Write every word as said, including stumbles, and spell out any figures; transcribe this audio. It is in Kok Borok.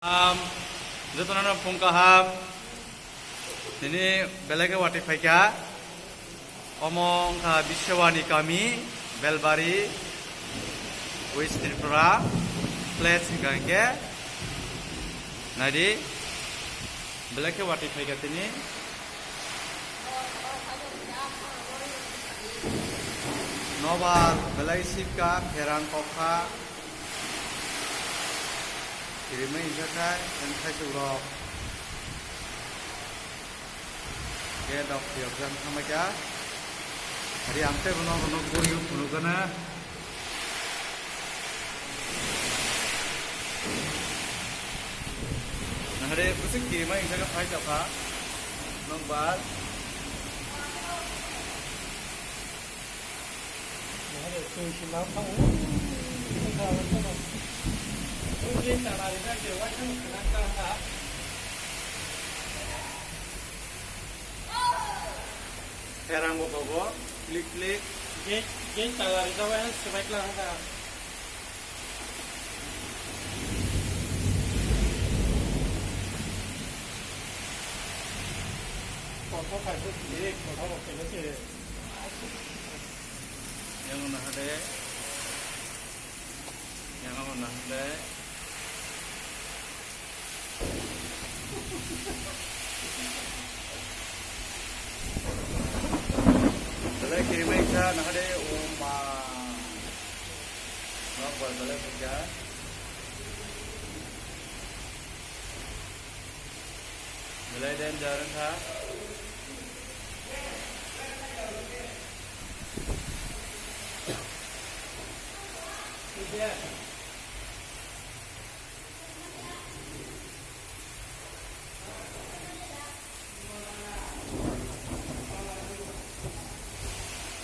Kaham, jotono phung kaham. Tini belai khe watwi phaikha. Omo wngkha Biswani kami, Belbari, West Tripura. Place hwnkha hwnkhe, naidi, belai khe watwi phaikha tini. Nobar belai sitka, pherang kokha. Kirimwi hwnka kha, chwng khaisuk rok. Khe dok phiyok jang thamai kha. Ari ang tei bono bono guriyo phunukgana. Nahare bwswk kirimai hwnka khe phai tokha. Nokbar. Erang bo bobo, klik klik. Gate, gate tala rijak bai swbai kla hwnka. Kotor kaisa klik, kotor rok kaisa klik. Yang mana hade? Yang mana hade? Belai kirimai kha, nahade, o ma. Nok bar belai kha. Belai danger kha.